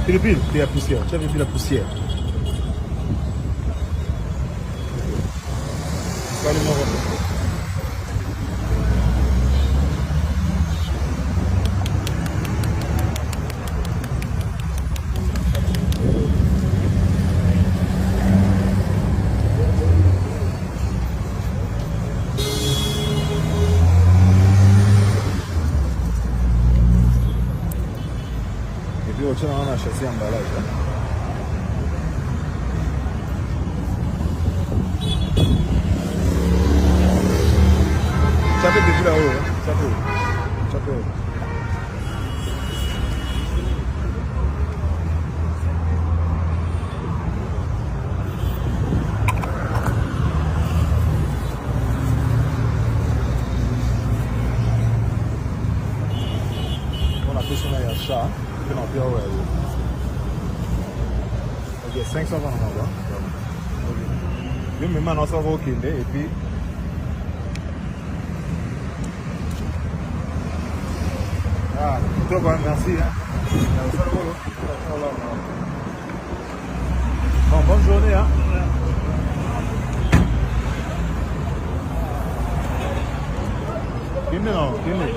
Pilipili te ya poussière. Tu as vu la poussière. Salut mon Et puis otia nanga na chassis emballage. Hein? Ça fait depuis là-haut. Hein? Ça fait. Ça fait. Mpona pesi na ya chat mpe na pia oyo ya yo. Ok, 500 francs na moko. Yo mema na osaka okende et puis Ah, kitoko, merci. Hein. Bon, bonne journée. Hein. Kende non, kende.